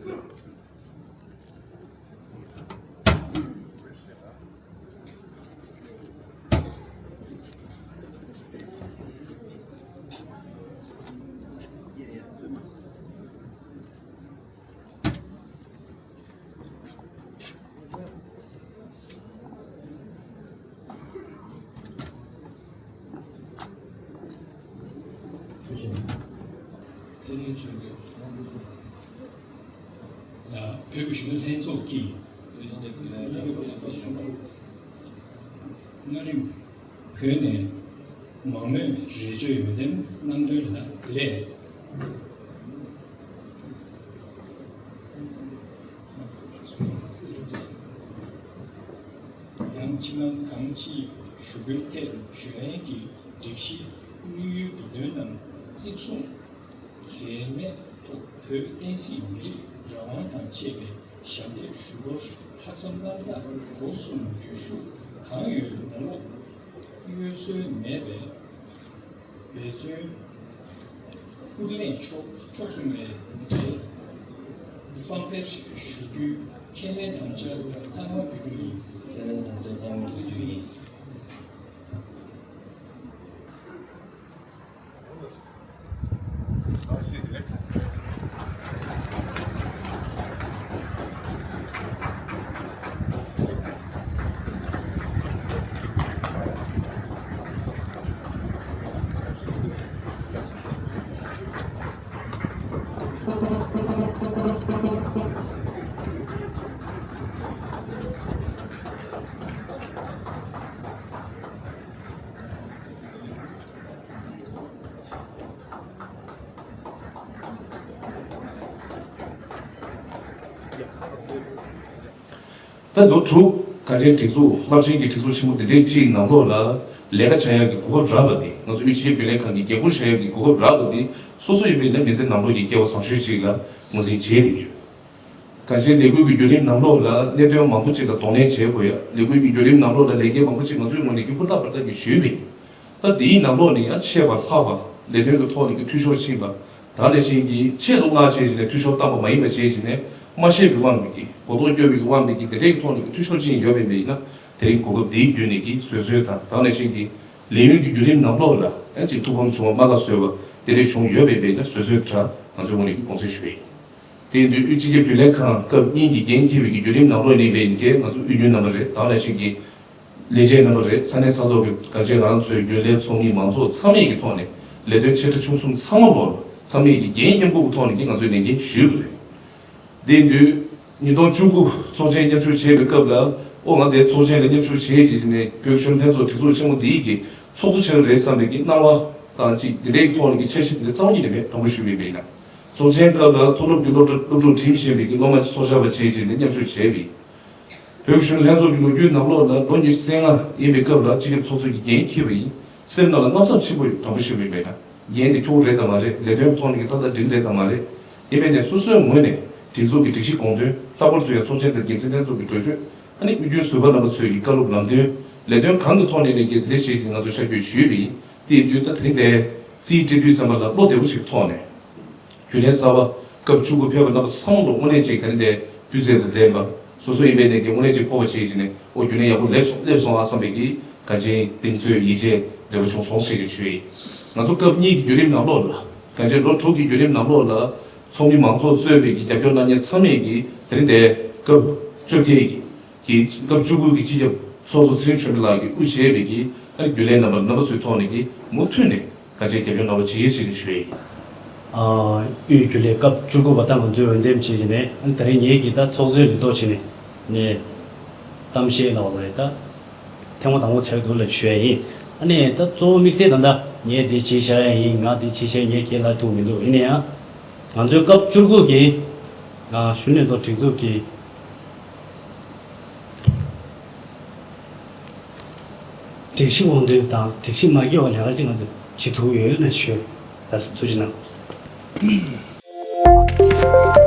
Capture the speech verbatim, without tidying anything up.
ལ་བོད་ཀྱི་གཞོན་ནུ་ལྷན་ཚོགས་ཀྱིས། སྔ་རིམ་བོད་ནས་མང་མོས་རེ་བཅོལ་ཡོན་ཏན་གནང་དོན་ལ་ལས། ཡང་ཕྱི་ནང་གང་ཅིའི་ཞུ་སྐུལ་ཐད་ཞུ་ལན་གྱི་སྒྲིག་གཞི་དམིགས་ཡུལ་གྲུབ་དོན་རྣམས་གཙིགས་སྲུང་གལ་གནད་ཐོག་བོད་བསྟན་སྲིད་མི་རིགས་རང་དབང་དང་བཅས་པའི་ཞབས་འདེགས་ཞུ་སྒོར་ལྷག་བསམ་རྣམ་དག་སྒོ་གསུམ་འཛུལ་ཞུགས་གང་ཡོད་ལམ་ལྷོང་གཡོ་ཟོལ་མེད་པའི་འབད་བརྩོན་ཧུར་ལེན་ཕྱོགས་ཕྱོགས་གསུམ་ནས་དཔང་འཕེར་ཞུ་རྒྱུའི་ཁས་ལེན་དམ་བཅའ་གཙང་མ་འབུལ་རྒྱུ་ཡིན། ཁས་ལེན་དམ་བཅའ་གཙང་མ་འབུལ་རྒྱུ་ཡིན། ད་ལོ་དྲུག་གངས་ཅན་སྒྲིག་འཛུགས་རླབས་ཆེན་གྱི་སྒྲིག་འཛུགས་ཆེན་མོ་འདི་འདྲའི་གཅིག་ནང་ལོགས་ལ་ལས་ཀ་བྱ་ཡག་གི་གོ་སྐབས་རག་པ་འདི་ང་ཚོ་དབུས་སྤྱི་ཁྱབ་རྒྱུན་ལས་ཁང་གི་འགན་འཁུར་བཞེས་ཡག་གི་གོ་སྐབས་རག་པ་འདི་སོ་སོ་ཡིན་པའི་ལས་མི་ཚེ་ནང་ལོགས་ཀྱི་སྐལ་བ་བཟང་ཤོས་གཅིག་ལ་ངོས་འཛིན་བྱས་ཏེ་ཡོད། གངས་ཅན་ལས་འགུལ་གྱི་བརྒྱུད་རིམ་ནང་ལོགས་ལ་གནད་དོན་མང་པོ་ཅིག་ལ་གདོང་ལེན་བྱེད་དགོས་ཡ། ལས་འགུལ་གྱི་བརྒྱུད་རིམ་ནང་ལོགས་ལ་ལས་འགན་མང་པོ་ཅིག་ང་ཚོའི་ངོས་ནས་ཀྱི་ཧུར་ཐག་འབད་ཐག་གིས་ཞུས་པ་ཡིན། ད་དེའི་ནང་ལོགས་ནས་ཡང་ཆེས་བ་ལྷག་པ་ལས་དོན་གྱི་ཐོག་ནས་ཀྱི་འཐུས་ཤོར་ཕྱིན་པ། ད་ནང་བཞིན་གྱི་ཆེད་དུ་མངགས་བྱས་བྱས་ནས་འཐུས་ཤོར་བཏང་པ་མ་ཡིན་པ་བྱས་བྱས་ནས་མ་ཤེས་པའི་དབང་གིས་གོ་རྟོགས་སྐྱོ་བའི་དབང་གིས་དེ་འདྲའི་ཐོག་ནས་ཀྱི་འཐུས་ཤོར་ཕྱིན་ཡོད་པ་ཡིན་ན། དེ་རིང་གོ་སྐབས་འདིའི་བརྒྱུད་ནས་ཀྱི་བཟོད་གསོལ་དང་། ད་ནང་བཞིན་གྱི་ལས་ཡུན་གྱི་བརྒྱུད་རིམ་ནང་ལོགས་ལ་ཡང་ཅིག་ཐུགས་ཕམ་བྱུང་བ་མ་དགའ་བཟོས་པ་དེ་འདྲ་བྱུང་ཡོད་པ་ཡིན་ན་བཟོད་གསོལ་དྲ་ང་ཚོའི་ངོས་ནས་ཀྱི་དགོངས་སེལ་ཞུ་ཡི། དེ་ཡིན་དུས་དབུས་སྤྱི་ཁྱབ་རྒྱུན་ལས་ཁང་སྐབས་གཉིས་ཀྱི་འགན་འཁྱེར་བའི་གི་བརྒྱུད་རིམ་ནང་ལོགས་ནས་ཡིན་པའི་ཡིན་གྱི་ང་ཚོ་དབུས་རྒྱུན་རྣམ་པ་རེད། ད་ནང་བཞིན་གྱི་ལས་བྱེད་རྣམ་པ་རེད། ས་གནས་ས་ཐོག་གི་གང་ཅི་ང་རང་ཚོའི་རྒྱུན་ལས་ཚོགས་མི་མང་ཚོགས་ཚང་མའི་གི་ཐོག་ནས་ལས་དོན་ཆེ་ཕྲ་ཆུང་གསུམ་ཚང་མ་ལོག་ཚང་མའི་གི་འགན་མཉམ་སྤུངས་ཀྱི་ཐོག་ནས་ཀྱི་ང་ཚོས་ལས་འགན་ཞུས་པ་རེད། དེ་ཡིན་དུས་ཉིས་སྟོང་བཅུ་དགུ་ཚོགས་ཆེན་མཉམ་ཞུགས་བྱེད་པའི་སྐབས་ལ་ཨོ་ང་དེ་ཚོགས་ཆེན་ལ་མཉམ་ཞུགས་བྱེད་ཅེས་ནས་བོད་གཞོན་ལྷན་ཚོགས་སྒྲིག་འཛུགས་ཆེན་མོ་འདིའི་གི་ཚོགས་གཙོ་ཆགས་རེད་བསམ་པའི་གི་སྣང་བ་དང་ཅིག་དེ་འདྲའི་ཐོག་ནས་ཀྱི་འཆར་གཞི་དེ་འདྲ་རྩ་བ་ཉིད་ནས་མེད། དྲང་པོ་ཞུས་པ་ཡིན་ན། ཚོགས་ཆེན་སྐབས་ལ་མཐོ་སློབ་ཀྱི་སློབ་གྲྭ་སློབ་ཕྲུག་ཁྲིམས་ཤེས་པའི་གི་སློབ་མ་ཚོགས་བཅར་བ་བྱས་རྗེས་ནས་མཉམ་ཞུགས་བྱས་པའི། བོད་ཀྱི་གཞོན་ལྷན་ཚོགས་ཀྱི་ལོ་རྒྱུས་ནང་ལོགས་ལ་ལོ་ཉི་ཤུ་རྩ་ལྔ་ཡིན་པའི་སྐབས་ལ་སྤྱི་ཁྱབ་ཚོགས་གཙོ་གི་འགན་འཁྱེར་བ་ཡིན། སེམས་ནང་ལ་མནོ་བསམ་ཆེན་པོ་ཡོད། དྲང་པོ་ཞུ་བ་ཡིན་ན། འགན་དེ་ཁྱོག་རེད་དམ་མ་རེད། ལས་དོན་ཐོག་ནས་ཀྱི་ཏག་ཏག་འགྲིག་རེད་དམ་མ་རེད། ཡིན་པས་ནས་སོ་སོའི་ངོས་ནས་སྒྲིག་འཛུགས་ཀྱི་སྒྲིག་གཞི་དགོངས་དོན། ལྷག་པར་དུ་ཡང་ཚོགས་ཆེན་དང་འགན་འཛིན་ལྷན་ཚོགས་ཀྱི་གྲོས་ཆོད། ཨ་ནི་དབུས་རྒྱུན་ཟུར་པ་རྣམ་པ་ཚོའི་གི་བཀའ་སློབ་ལམ་སྟོན། ལས་དོན་གང་གི་ཐོག་ནས་ནས་ཀྱི་དེ་ལས་བྱེད་ཀྱི་ང་ཚོས་ཆ་བགོས་ཞུས་པ་ཡིན། དེ་ཡིན་དུས་ད་དེ་རིང་དེ་རྩིས་སྤྲད་དུས་ཙམ་པ་ལ་བློ་བདེ་པོ་ཞིག་ཐོག་ནས། རྒྱུན་ལས་གསར་པ་སྐབས་བཅུ་དགུ་ཕེབས་པ་རྣམ་པ་ཚང་མ་ལ་དངོས་གནས་ཅིག་དེ་རིང་དེ་སྤུས་ཚད་དང་ལྡན་པ། སོ་སོ་ཡིན་པའི་ནས་ཀྱི་དངོས་གནས་ཅིག་སྤོབས་པ་བྱེད་ཀྱི་ནས་ཨོ་རྒྱུན་ལས་ཡག་པོ་སླེབས་སོང་སླེབས་སོང་ཨ་བསམ་པའི་གི་ག་ཅིག་གདེང་ཚོད་ཡིད་ཆེས་འདྲ་པོ་བྱུང་སོང་ཞེས་ཀྱི་ཞུ་ཡིན། ང་ཚོ་སྐབས་གཉིས་ཀྱི་བརྒྱུད་རིམ་ནང་ལོགས་ལ་ག་ཅིག་ལོ་དྲུག་གི་བརྒྱུད་རིམ་ནང་ལོགས་ལ་ཚོགས་མི་མང་ཚོགས་གཙོས་པའི་གི་རྒྱབ་སྐྱོར་གནང་མཁན་ཚང་མས་ཀྱི་དེ་རིང་དེ་སྐབས་བཅོ་བརྒྱད་ཀྱི་གི་སྐབས་བཅུ་དགུ་གི་སྤྱི་ཁྱབ་ཚོགས་གཙོ་ཚེ་རིང་ཆོས་འཕེལ་ལགས་ཀྱིས་དབུ་བཞེས་པའི་གི་ཨ་ནི་རྒྱུན་ལས་རྣམ་པ་རྣམ་པ་ཚོའི་ཐོག་ནས་ཀྱི་མུ་མཐུད་ནས་ག་ཅིག་རྒྱབ་སྐྱོར་གནང་རོགས་བྱེད་ཟེར་ནས་ཞུ་ཡ་ཡིན། ཨ་དབུས་རྒྱུན་ལས་སྐབས་བཅུ་དགུ་པ་དང་ང་ཚོའི་འོས་འདེམས་བྱེད་ཀྱི་ནས་ཨ་ནི་ད་རེས་ངེད་ཀྱིས་ད་ཚོགས་གཙོའི་ལས་ཐོག་བྱས་ནས་ནས་གཏམ་བཤད་གནང་བ་རེད། ད་ཐེངས་མ་དང་པོ་ཚར་འདུག་ལ་ཞུ་ཡ་ཡིན། ཨ་ནི་ད་གཙོ་བོ་དམིགས་བསལ་ད་ལྟ་ངས་འདི་བྱེད་བཞག་ཡ་ཡིན། ང་འདི་བྱེད་བཞག་ངས་ཁྱེད་ལ་ཐུག་མི་འདུག་ཡིན་ན་ཡང་ང་ཚོའི་སྐབས་བཅུ་དགུ་གི་ང་གཞོན་ལྷན་ཚོགས་སྒྲིག་འཛུགས་ཀྱི་སྒྲིག་གཞི་དགོངས་དོན་དང་སྒྲིག་གཞི་མ་འགལ་བ་ལས་ཀ་ཅིག་ང་ཚོས་བྱེད་ཐུབ་ཡོད་ན་ཞུ། ལགས་སོ། ཐུགས་རྗེ་གནང་།